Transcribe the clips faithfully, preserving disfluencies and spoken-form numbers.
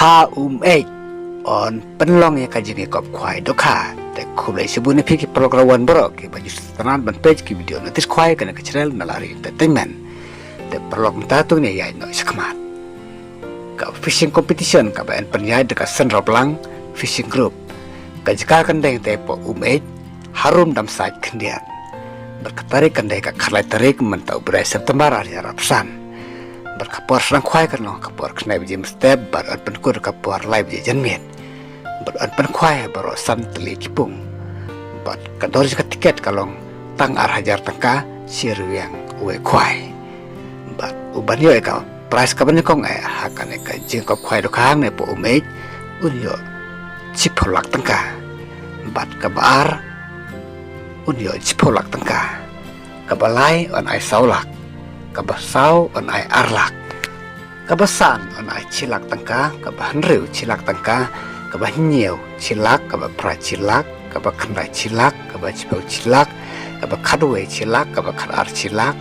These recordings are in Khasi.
A um ei on pynlong ïa ka jingïakop khwai dohkha. Te khublei shibun ïa phi ki paralok rawan baroh kiba ju sngewtynnat ban peit ki video notice khwai kane ka channel Nalari Entertainment. Te paralok mynta to ngin ïaid noh shakhmat. Ka fishing competition kaba yn pynïaid da ka Central Blang Fishing Group. Ka jaka kan dei te hapoh Umeit, harum Damsait khyndiat. Bad ka tarik kan dei ka khatlai tarik mynta u bnai September ar hajar arphew san. Bad ka por sdang khwai kan long ka por khyndai baje mynstep bad yn pynkut ka por lai baje janmiet. Bad yn pynkhwai baroh san tylli ki pung. Bad ka dor jong ka tiket ka long tang ar hajar tyngka shi ryngwiang uwei khwai. Bad uban ïoh ïa ka prize kaba nyngkong eh ha kane ka jingïakop khwai dohkha hangne hapoh Umeit un ïoh shiphew lak tyngka. Bad kaba ar un ïoh shiphew lak tyngka. Kaba lai yn ai saw lak. Kaba saw yn ai ar lak. Kaba san yn ai shi lak tyngka, kaba hynriew shi lak tyngka, kaba hynñiew shi lak, kaba phra shi lak, kaba khyndai shi lak, kaba shiphew shi lak, kaba khatwei shi lak, kaba khatar shi lak,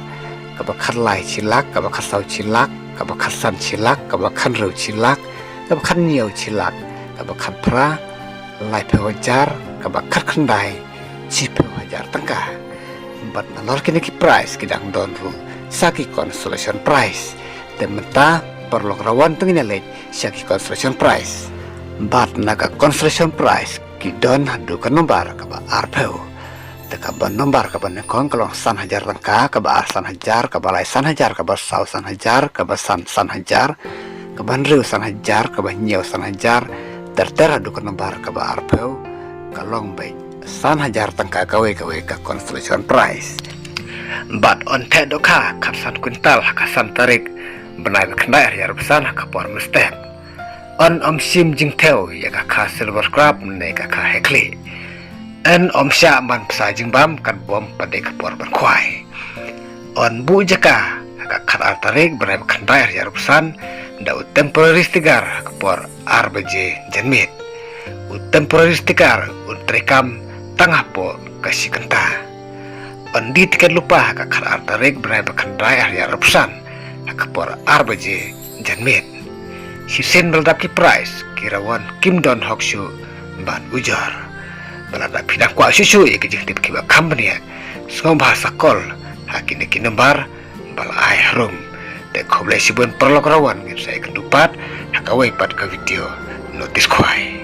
kaba khatlai shi lak, kaba khatsaw shi lak, kaba khatsan shi lak, kaba khathynriew shi lak, kaba khathynñiew shi lak, kaba khatphra laiphew hajar, kaba khatkhyndai shiphew hajar tyngka. Bad nalor kine ki prize ki dang don ruh sa ki consolation prize. Te mynta paralok rawan to ngin ïa leit sha ki consolation prize. Bad na ka consolation prize ki don haduh ka nombar kaba arphew. Te kaba nombar kaba nyngkong ka long san hajar tyngka, kaba ar san hajar, kaba lai san hajar, kaba saw san hajar, kaba san san hajar, kaba hynriew san hajar, kaba hynñiew san hajar, ter ter haduh ka nombar kaba arphew, ka long beit san hajar tyngka kawei kawei ka consolation prize. Bad yn theh dohkha khatsan kwintal ha ka san tarik bnai ba khyndai ar hajar arphew san ha ka por mynstep. Yn ym shim jingthew ïa ka kha silver carp ne ka kha haiklieh. Yn ym shah man pisa jingbam katba ym pat dei ka por ban khwai. Yn buh jaka ha ka khatar tarik bnai ba khyndai ar hajar arphew san da u temporary sticker ha ka por ar baje janmiet. U temporary sticker un treikam tang hapoh ka shi kynta. Yn die tiket lypa ha ka khatar tarik bnai ba khyndai ar hajar arphew san ha ka por ar baje janmiet. Shisien ba la dap ki prize ki rawan kim don hok shuh ban ujor. Ba la dap phi dang kwah shuh shuh ïa ki jingtip kiba kham bniah, sngewbha sa call ha kine ki nombar ba la ai harum. Te khublei shibun paralok rawan, ngin sa ïakynduh pat ha kawei pat ka video notice khwai.